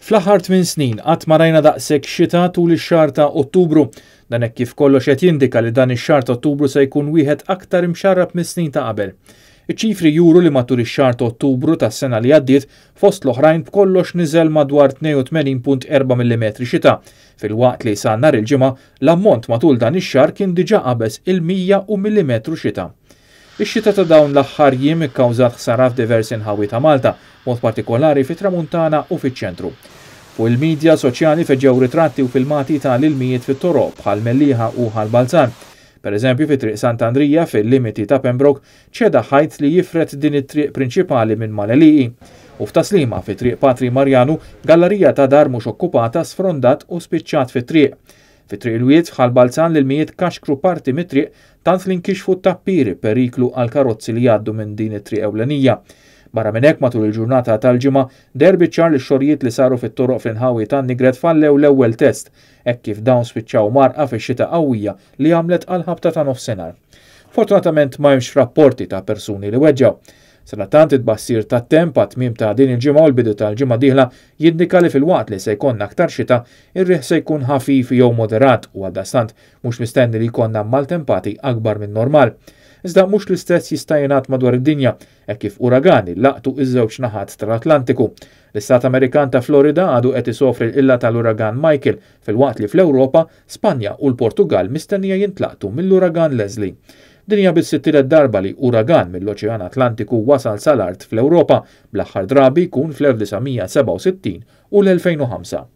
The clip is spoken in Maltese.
Fl-aħħar tmin snin qatt ma rajna daqshekk xita tul ix-xahar ta' Ottubru. Dan hekk kif kollox qed jindika li dan ix-xahar ta' Ottubru se jkun wieħed aktar imxarrab mis-snin ta' qabel. Iċ-ċifri juru li matul ix-xahar ta' Ottubru tas-sena li għaddiet fost l-oħrajn b'kollox niżel madwar 82.4 millimetri xita, filwaqt li sa nhar il-Ġimgħa l-ammont matul dan ix-xahar kien diġà qabeż il-100 millimetru xita. Ix-xita ta' dawn l-aħħar jiem ikkawżat ħsara f'diversi nħawi ta' Malta, b'mod partikolari fit-Tramuntana u fiċ-ċentru. Fuq il-midja soċjali feġġew ritratti u filmati ta' l-ilmijiet fit-toroq bħal Mellieħa u Ħal Balzan. Per eżempju, fi Triq Sant'Andrija fil-limiti ta' Pembroke ċeda ħajt li jifred din it-triq prinċipali minn mal-għelieqi. U f'Tas-Sliema fi Triq Patri Marjanu, gallarija ta' dar mhux okkupata sfrondat u spiċċat fit-triq. Fi Triq il-Wied f'Ħal Balzan l-ilmijiet kaxkru parti mit-triq tant li nkixfu t-tappieri b'periklu għall-karozzi li jgħaddu minn din it-triq ewlenija. Barra minn hekk matul il-ġurnata tal-Ġimgħa deher biċ-ċar li x-xogħlijiet li saru fit-toroq fl-inħawi tan-Nigret fallew l-ewwel test hekk kif dawn spiċċaw mgħarrqa fix-xita qawwija li għamlet għall-ħabta ta' nofsinhar. Fortunatament ma hemmx rapporti ta' persuni li weġġgħu. Sadattant it-tbassir tat-temp għat-tmiem ta' din il-ġimgħa u l-bidu tal-ġimgħa d-dieħla jindika li filwaqt li se jkollna aktar xita, ir-riħ se jkun ħafif jew moderat u għaldaqstant mhux mistenni li jkollna maltempati akbar min-normal. Iżda mhux l-istess jista' jingħad madwar id-dinja hekk kif uragani laqtu iż-żewġ naħat tal-Atlantiku. L-Istat Amerikan ta' Florida għadu qed isofri l-qilla tal-uragan Michael filwaqt li fl-Ewropa, Spanja u l-Portugall mistennija jintlaqtu mill-uragan Leslie. Din hija biss it-tielet darba li uragan mill-Oċean Atlantiku wasal sal-art fl-Ewropa, bl-aħħar drabi jkun fl-1967 u l-2005.